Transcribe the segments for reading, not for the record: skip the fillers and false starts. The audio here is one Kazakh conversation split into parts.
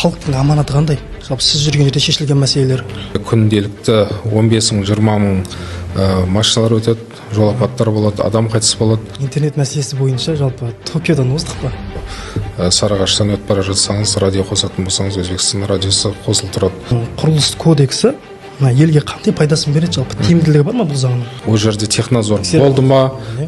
Халықтың аманаты қандай? Жалпы сіз жүрген жерде шешілген мәселелер. Күнделікті 15 мың, 20 мың машиналар өтеді, жол апаттары болады, адам қайтыс болады. Интернет мәселесі бойынша жалпы Токиодан оздық па? Сарыағаштан өтіп бара жатсаңыз, радио қосатын болсаңыз, Өзбекстан радиосы қосылып тұрады. Құрылыс кодексі мына елге қандай пайдасын береді, жалпы тиімділігі бар ма бұл заңның? Ол жерде технадзор болды ма,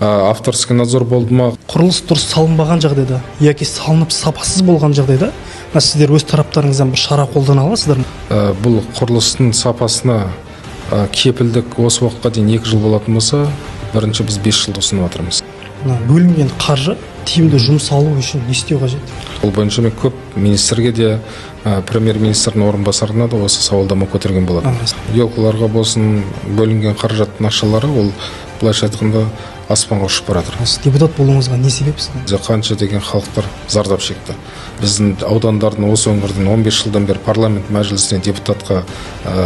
авторский надзор болды ма? Құрылыс дұрыс салынбаған жағдайда яки салынып сапасыз болған жағдайда мына сіздер өз тараптарыңыздан бір шара қолдана аласыздар ма? Бұл құрылыстың сапасына кепілдік осы уақытқа дейін 2 жыл болатын болса, бірінші біз 5 жылды ұсынып жатырмыз. Мына бөлінген қаржы тиімді жұмсалу үшін не істеу қажет? Ол бойынша мен көп министрге де, премьер министрдің орынбасарына да осы сауалдама көтерген болатын. Елкаларға болсын бөлінген қаражаттың ақшалары, ол былайша айтқанда аспанға ұшып бара жатыр. Осы депутат болуыңызға не себеп сіздің? Бізде қанша деген халықтар зардап шекті. Біздің аудандардың, осы өңірдің 15 жылдан бері парламент мәжілісіне депутатқа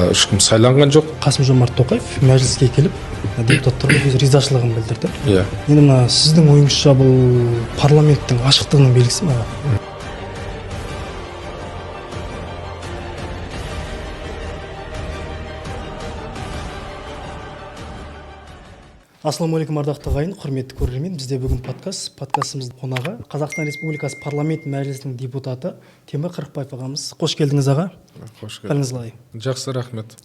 ешкім сайланған жоқ. Қасым Жомарт Тоқаев мәжіліске келіп депутаттарға өз ризашылығын білдірді. Иә. Енді мына сіздің ойыңызша бұл парламенттің ашықтығының белгісі ме? Ассалаумағалейкум, ардақты ағайын, құрметті көрермен. Бізде бүгін подкаст. Подкастымыздың қонағы Қазақстан Республикасы парламент мәжілісінің депутаты Темір Қырықбаев ағамыз. Қош келдіңіз, аға. Қош келдіңіз. Қалыңыз қалай? Жақсы, рахмет.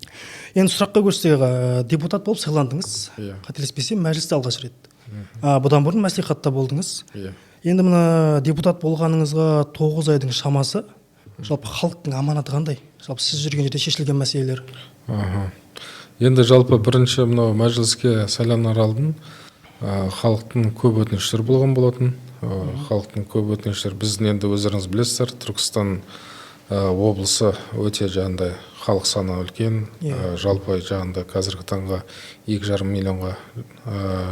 Енді сұраққа көшсек, аға, депутат болып сайландыңыз. Иә. Қателеспесем, мәжілісте алғаш рет. Бұдан бұрын мәслихатта болдыңыз. Иә. Енді мына депутат болғаныңызға 9 айдың шамасы. Жалпы халықтың аманаты қандай? Жалпы сіз жүрген жерде шешілген мәселелер. Енді жалпы бірінші мынау мәжіліске сайланар алдын халықтың көп өтініштері болған болатын. Халықтың көп өтініштері біздің, енді өздеріңіз білесіздер, Түркістан облысы өте жаңағыдай халық саны үлкен. Жалпы жаңағыдай қазіргі таңға 2,5 миллионға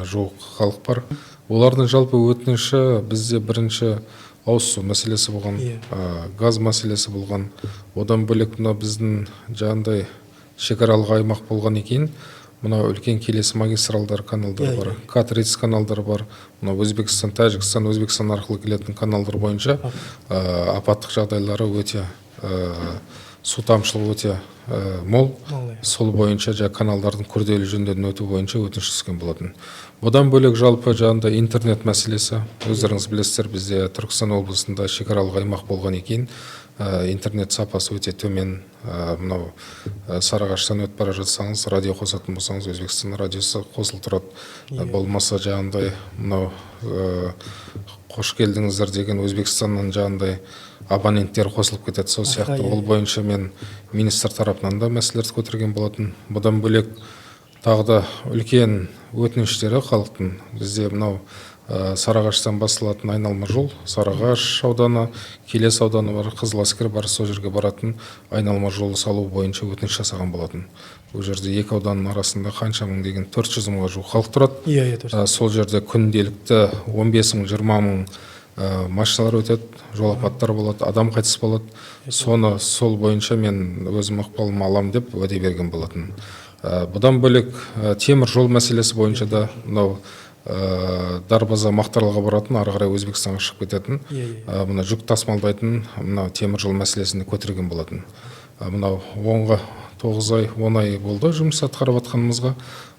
жуық халық бар. Олардың жалпы өтініші бізде бірінші ауыз су мәселесі болған, газ мәселесі болған. Одан бөлек мына біздің жаңағыдай шекаралық аймақ болған екен, мына үлкен келесі магистралдар, каналдар бар, К-30 каналдар бар. Мына Өзбекстан, Тәжікстан, Өзбекстан арқылы келетін каналдар бойынша апаттық жағдайлары өте, су тамшылығы өте мол. Сол бойынша жаңа каналдардың күрделі жөндеуден өту бойынша өтініш түскен болатын. Бұдан бөлек жалпы жаңағыдай интернет мәселесі, өздеріңіз білесіздер, бізде Түркістан облысында шекаралық аймақ болған екен, интернет сапасы өте төмен. Мынау Сарыағаштан өтіп бара жатсаңыз, радио қосатын болсаңыз, Өзбекстан радиосы қосылып тұрады. Болмаса жаңағыдай мынау қош келдіңіздер деген Өзбекстаннан жаңағыдай абоненттер қосылып кетеді, сол сияқты. Ол бойынша мен министр тарапынан да мәселелерді көтерген болатын. Бұдан бөлек тағы да үлкен өтініштері халықтың бізде мынау Сарыағаштан басталатын айналма жол, Сарыағаш ауданы, Келес ауданы бар, Қызыләскер бар, сол жерге баратын айналма жол салу бойынша өтініш жасаған болатын. Ол жерде екі ауданның арасында қанша мың деген 400 мыңға жуық халық тұрады. Иә, дұрыс. Сол жерде күнделікті 15 мың, 20 мың машиналар өтеді, жол апаттары болады, адам қайтыс болады. Соны сол бойынша мен өзім ықпалыма аламын деп уәде берген болатын. Бұдан бөлек темір жол мәселесі бойынша да мынау Дарбаза Мақтаралға баратын, ары қарай Өзбекстанға шығып кететін, мына жүк тасымалдайтын мына темір жол мәселесін көтерген болатын. Мынау оңға 9 ай, 10 ай болды жұмыс атқарып жатқанымызға,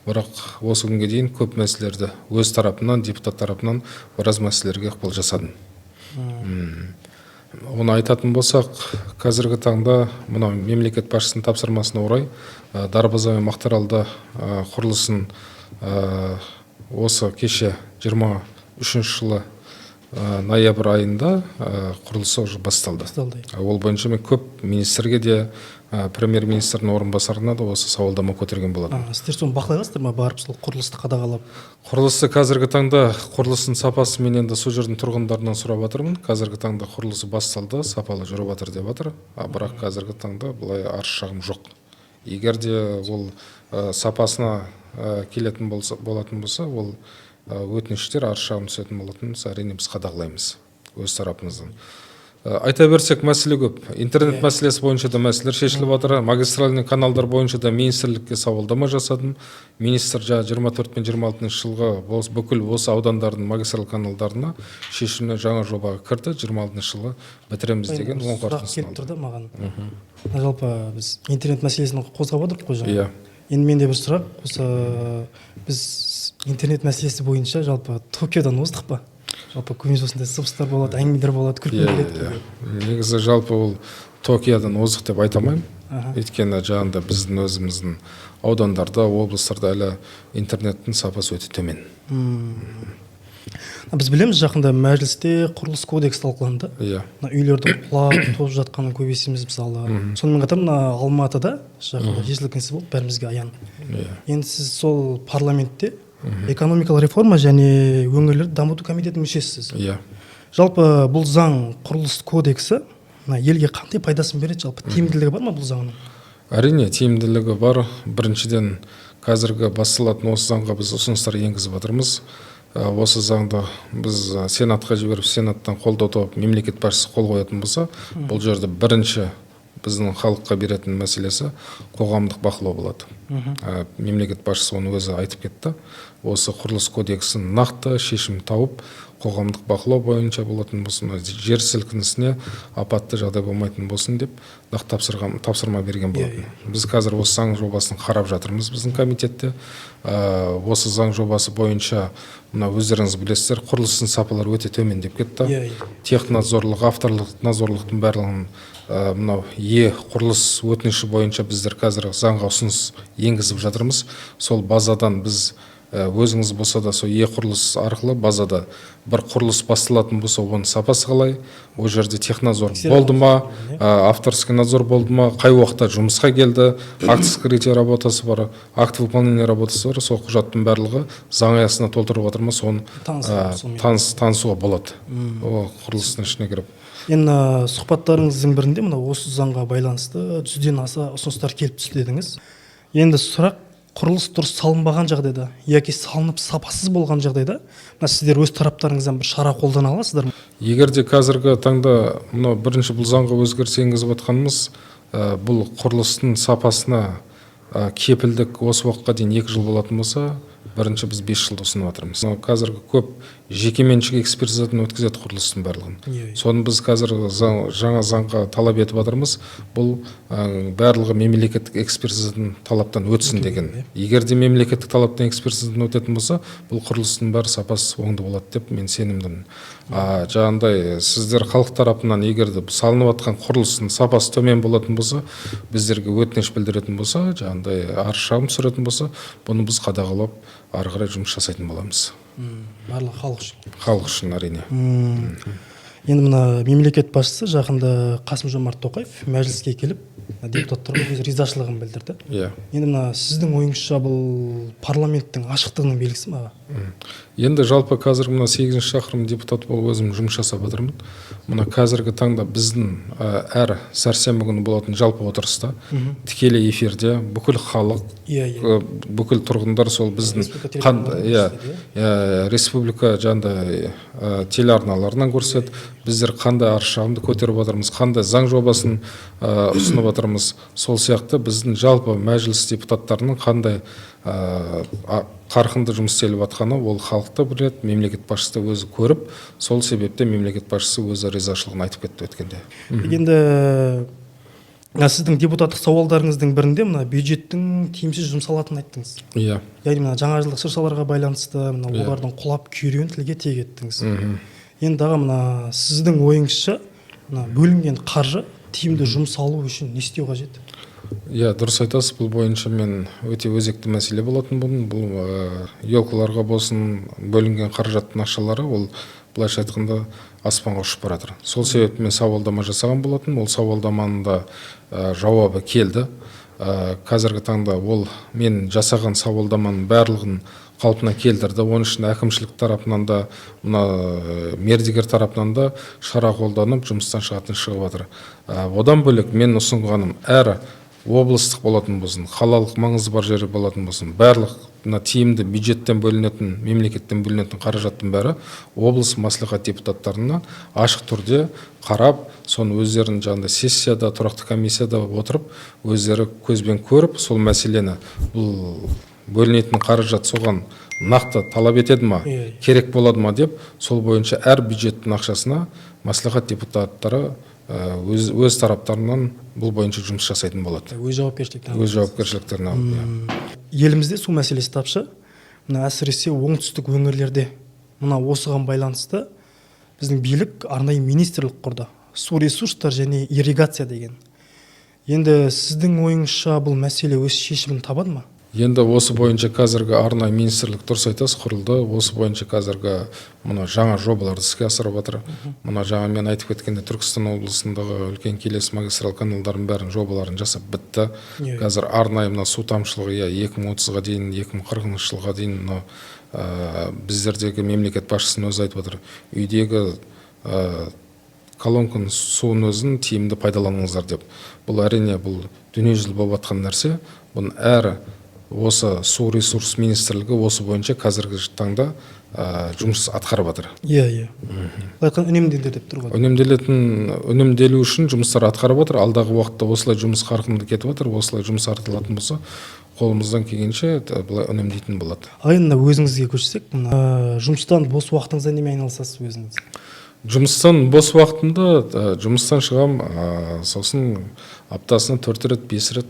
бірақ осы күнге дейін көп мәселелерді өз тарапымнан, депутат тарапынан біраз мәселелерге ықпал жасадым. Оны айтатын болсақ, қазіргі таңда мынау мемлекет басшысының тапсырмасына орай Дарбаза мен Мақтаралда құрылысын осы кеше 23 жылы ноябрь айында құрылысы уже басталды. Басталды. Ол бойынша мен көп министрге де, премьер министрдің орынбасарына да осы сауалдама көтерген болатын. Сіздер соны бақылай аласыздар ма, барып сол құрылысты қадағалап? Құрылысты қазіргі таңда құрылыстың сапасы мен енді сол жердің тұрғындарынан сұрап жатырмын. Қазіргі таңда құрылысы басталды, сапалы жүріп жатыр деп жатыр. Бірақ қазіргі таңда былай арыз шағым жоқ. Егер де ол сапасына келетін болса, болатын болса, ол өтініштер, арыз шағым түсетін болатын болса, әрине біз қадағалаймыз өз тарапымыздан. Айта берсек, мәселе көп. Интернет мәселесі бойынша да мәселелер шешіліп жатыр. Магистральный каналдар бойынша да министрлікке сауалдама жасадым. Министр жаңа 24 пен 26 жылғы бүкіл осы аудандардың магистраль каналдарына шешіміне жаңа жобаға кірді. 26 жылы бітіреміз деген Енді бір оң сұрақ қорытындысын келіп алды. тұр да маған. Мына жалпы біз интернет мәселесін қозғап отырмық қой жаңа. Иә. Енді менде бір сұрақ: осы біз интернет мәселесі бойынша жалпы Токиодан оздық па? Жалпы көбінесе осындай сыбыстар болады, әңгімелер болады, күлкі келеді кейде. Негізі, жалпы ол Токиодан озық деп айта алмаймын. Өйткені жаңағыдай біздің өзіміздің аудандарда, облыстарда әлі интернеттің сапасы өте төмен. Біз білеміз, жақында Мәжілісте Құрылыс кодексі талқыланды. Мына үйлердің құлап, тозып жатқанын көп естиміз, мысалы. Сонымен қатар мына Алматыда жақында жер сілкінісі болды, бәрімізге аян. Енді сіз сол парламентте экономикалық реформа және өңірлерді дамыту комитетінің мүшесісіз. Иә. Жалпы бұл заң, Құрылыс кодексі, мына елге қандай пайдасын береді? Жалпы тиімділігі бар ма бұл заңның? Әрине, тиімділігі бар. Біріншіден, қазіргі басталатын осы заңға біз ұсыныстар енгізіп жатырмыз. Осы заңды біз Сенатқа жіберіп, Сенаттан қолдау тауып, мемлекет басшысы қол қоятын болса, бұл жерде бірінші біздің халыққа беретін мәселесі қоғамдық бақылау болады. Мемлекет басшысы оны өзі айтып кетті. Осы Құрылыс кодексін нақты шешім тауып, қоғамдық бақылау бойынша болатын болсын, жер сілкінісіне, апатты жағдай болмайтын болсын деп нақты тапсырма берген болатын. Біз қазір осы заң жобасын қарап жатырмыз біздің комитетте. Осы заң жобасы бойынша мына өздеріңіз білесіздер, құрылыстың сапалары өте төмендеп кетті. иә иә Технадзорлық, авторлық надзорлықтың барлығын, мынау е құрылыс өтініші бойынша біздер қазір заңға ұсыныс енгізіп жатырмыз. Сол базадан біз, өзіңіз болса да, сол е құрылыс арқылы базада бір құрылыс басталатын болса, оның сапасы қалай, ол жерде технадзор Тексеріп болды ма, авторский надзор болды ма, қай уақытта жұмысқа келді, акт вскрытия работасы бар, акт выполнения работасы бар, сол құжаттың барлығы заң аясында толтырып жатыр ма, соны Танысып, сонымен. Танысуға болады ол құрылыстың ішіне кіріп. Енді сұхбаттарыңыздың бірінде мына осы заңға байланысты 100-ден аса ұсыныстар келіп түсті дедіңіз. Енді сұрақ: құрылыс дұрыс салынбаған жағдайда яки салынып, сапасыз болған жағдайда мына сіздер өз тараптарыңыздан бір шара қолдана аласыздар ма? Егер де қазіргі таңда мынау бірінші бұл заңға өзгеріс енгізіп жатқанымыз, бұл құрылыстың сапасына кепілдік осы уақытқа дейін 2 жыл болатын болса, бірінші біз 5 жылды ұсынып жатырмыз. Мынау қазіргі көп жекеменшік экспертизадан өткізеді құрылыстың барлығын. Иә, иә. Соны біз қазір жаңа заңға талап етіп жатырмыз, бұл барлығы мемлекеттік экспертизадан, талаптан өтсін деген. Егер де мемлекеттік талаптан, экспертизадан өтетін болса, бұл құрылыстың бәрі сапасы оңды болады деп мен сенімдімін. А жаңағындай сіздер халық тарапынан егер де салынып жатқан құрылыстың сапасы төмен болатын болса, біздерге өтініш білдіретін болса, жаңағындай арыз шағым түсіретін болса, бұны біз қадағалап, ары қарай жұмыс жасайтын боламыз. Барлығы халық үшін. Халық үшін, әрине. Енді мына мемлекет басшысы жақында, Қасым Жомарт Тоқаев, Мәжіліске келіп, мына депутаттарға өз ризашылығын білдірді. Енді мына сіздің ойыңызша, бұл парламенттің ашықтығының белгісі ме, аға? Енді жалпы қазір мына сегізінші шақырым депутат болып өзім жұмыс жасап жатырмын. Мына қазіргі таңда біздің әр сәрсенбі күні болатын жалпы отырыста тікелей эфирде бүкіл халық, иә иә бүкіл тұрғындар сол біздің Республика иә. телеканалынан көрсетеді. Иә, республика жаңағыдай телеарналарынан көрсетеді, біздер қандай арыз шағымды көтеріп жатырмыз, қандай заң жобасын ұсынып жатырмыз. Сол сияқты біздің жалпы Мәжіліс депутаттарының қандай қарқынды жұмыс істеліп жатқаны, ол халық та біледі, мемлекет басшысы да өзі көріп, сол себепті мемлекет басшысы өзі ризашылығын айтып кетті өткенде. Енді мына сіздің депутаттық сауалдарыңыздың бірінде мына бюджеттің тиімсіз жұмсалатынын айттыңыз. Иә. Яғни мына жаңа жылдық шыршаларға байланысты мына олардың құлап, күйреуін тілге тиек еттіңіз. Енді, аға, мына сіздің ойыңызша, мына бөлінген қаржы тиімді жұмсалу үшін не істеу қажет? Иә, дұрыс айтасыз. Бұл бойынша мен өте өзекті мәселе болатын бұл. Бұл елкаларға болсын бөлінген қаражаттың ақшалары, ол былайша айтқанда аспанға ұшып бара жатыр. Сол себепті мен сауалдама жасаған болатын. Ол сауалдаманың да жауабы келді. Қазіргі таңда ол мен жасаған сауалдаманың барлығын қалпына келтірді. Оның ішінде әкімшілік тарапынан да, мына мердігер тарапынан да шара қолданып, жұмыстан шығатын шығып жатыр. Одан бөлек мен ұсынғаным, әр облыстық болатын болсын, қалалық маңызы бар жері болатын болсын, барлық мына тиімді бюджеттен бөлінетін, мемлекеттен бөлінетін қаражаттың бәрі облыс мәслихат депутаттарына ашық түрде қарап, соны өздерінің жаңағыдай сессияда, тұрақты комиссияда отырып, өздері көзбен көріп, сол мәселені, бұл бөлінетін қаражат соған нақты талап етеді ма, керек болады ма деп, сол бойынша әр бюджеттің ақшасына мәслихат депутаттары өз тараптарынан бұл бойынша жұмыс жасайтын болады. Өз жауапкершіліктерін. Өз жауапкершіліктерін алып, иә. Елімізде су мәселесі тапшы, мына әсіресе оңтүстік өңірлерде. Мына осыған байланысты біздің билік арнайы министрлік құрды, су ресурстар және ирригация деген. Енді сіздің ойыңызша, бұл мәселе өз шешімін табады ма? Енді осы бойынша қазіргі арнайы министрлік, дұрыс айтасыз, құрылды. Осы бойынша қазіргі мына жаңа жобаларды іске асырып жатыр. Мына жаңа мен айтып кеткендей, Түркістан облысындағы үлкен Келес магистраль каналдардың бәрін жобаларын жасап бітті. Қазір арнайы мына су тамшылығы, иә, 2030-ға дейін, 2040 жылға дейін мына біздердегі мемлекет басшысының өзі айтып отыр: үйдегі колонканың суын өзін тиімді пайдаланыңыздар деп. Бұл, әрине, бұл дүниежүзілік болып жатқан нәрсе. Бұның әрі осы су ресурс министрлігі осы бойынша қазіргі таңда жұмыс атқарып жатыр. Иә, былай айтқанда, үнемдеңдер деп тұр ғой. Үнемделу үшін жұмыстар атқарып отыр. Алдағы уақытта осылай жұмыс қарқынды кетіп жатыр. Осылай жұмыс артылатын болса, қолымыздан келгенше былай үнемдейтін болады. Ал енді мына өзіңізге көшсек, мына жұмыстан бос уақытыңызда немен айналысасыз өзіңіз? Жұмыстан бос уақытымда жұмыстан шығам, сосын аптасына төрт рет, бес рет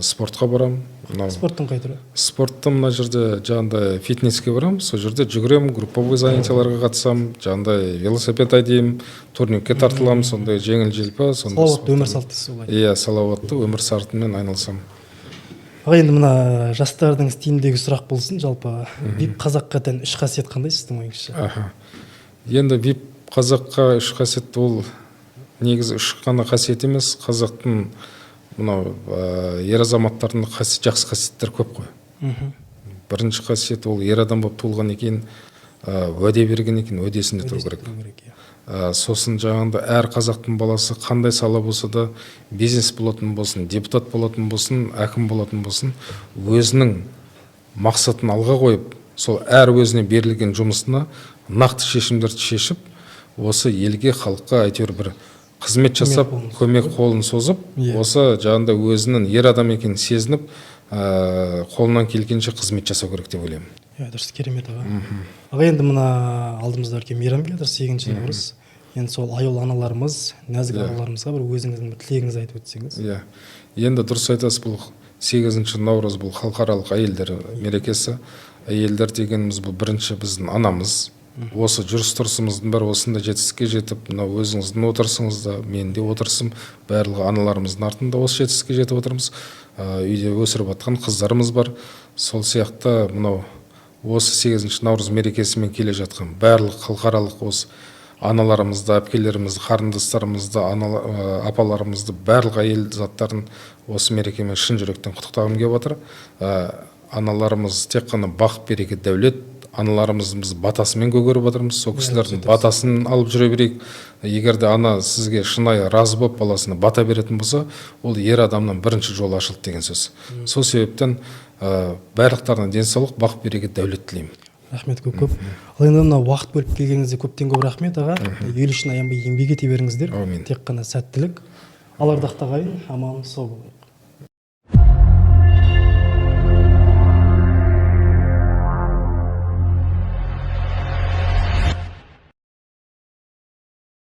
спортқа барамын мынау. Спорттың қай түрі? Спортты мына жерде жаңағыдай фитнеске барамын, сол жерде жүгіремін, групповой занятияларға қатысамын, жаңағыдай велосипед айдаймын, турникке тартыламын, сондай жеңіл желпі сондай Салауатты өмір спорттармен. салты дейсіз олай. Иә, салауатты өмір салтымен айналысамын. Аға, енді мына жастардың стиліндегі сұрақ болсын: жалпы вип қазаққа тән үш қасиет қандай сіздің ойыңызша? Аха, енді вип қазаққа үш қасиет, ол негізі үш қана қасиет емес, қазақтың мынау ер азаматтардың жақсы қасиеттері көп қой. Бірінші қасиет, ол ер адам болып туылғаннан кейін, уәде берген екен, уәдесінде тұру керек. Тұру керек, иә. Сосын жаңағыдай әр қазақтың баласы қандай сала болса да, бизнес болатын болсын, депутат болатын болсын, әкім болатын болсын, өзінің мақсатын алға қойып, сол әр өзіне берілген жұмысына нақты шешімдерді шешіп, осы елге, халыққа әйтеуір бір қызмет жасап, қолын көмек қолын созып, осы жаңағыдай өзінің ер адам екенін сезініп, қолынан келгенше қызмет жасау керек деп ойлаймын. Иә, дұрыс, керемет, аға. Аға, енді мына алдымызда үлкен мейрам келе жатыр, 8 наурыз. Енді сол аяулы аналарымыз, нәзік аруларымызға бір өзіңіздің бір тілегіңізді айтып өтсеңіз. Иә, енді дұрыс айтасыз, бұл 8 наурыз, бұл халықаралық әйелдер мерекесі. Әйелдер дегеніміз бұл бірінші біздің анамыз. Осы жүріс тұрысымыздың бәрі, осындай жетістікке жетіп, мынау өзіңіздің отырысыңызда, менің де отырысым, барлығы аналарымыздың артында осы жетістікке жетіп отырмыз. Үйде өсіріп жатқан қыздарымыз бар. Сол сияқты мынау осы 8 наурыз мерекесімен келе жатқан барлық халықаралық осы аналарымызды, әпкелерімізді, қарындастарымызды, апаларымызды, барлық әйел заттарын осы мерекемен шын жүректен құттықтағым келіп отыр. Аналарымыз тек қана бақ, береке, дәулет. Аналарымыздың біз батасымен көгеріп отырмыз, сол кісілердің батасын алып жүре берейік. Егер де ана сізге шынайы разы болып, баласына бата беретін болса, ол ер адамның бірінші жолы ашылды деген сөз. Сол себептен барлықтарына денсаулық, бақ, береке, дәулет тілеймін. Рахмет көп көп. Ал енді мына уақыт бөліп келгеніңізге көптен көп рахмет, аға. Ел үшін аянбай еңбек ете беріңіздер. Әумин. Тек қана сәттілік. Ал ардақты ағайын, аман сау болайық.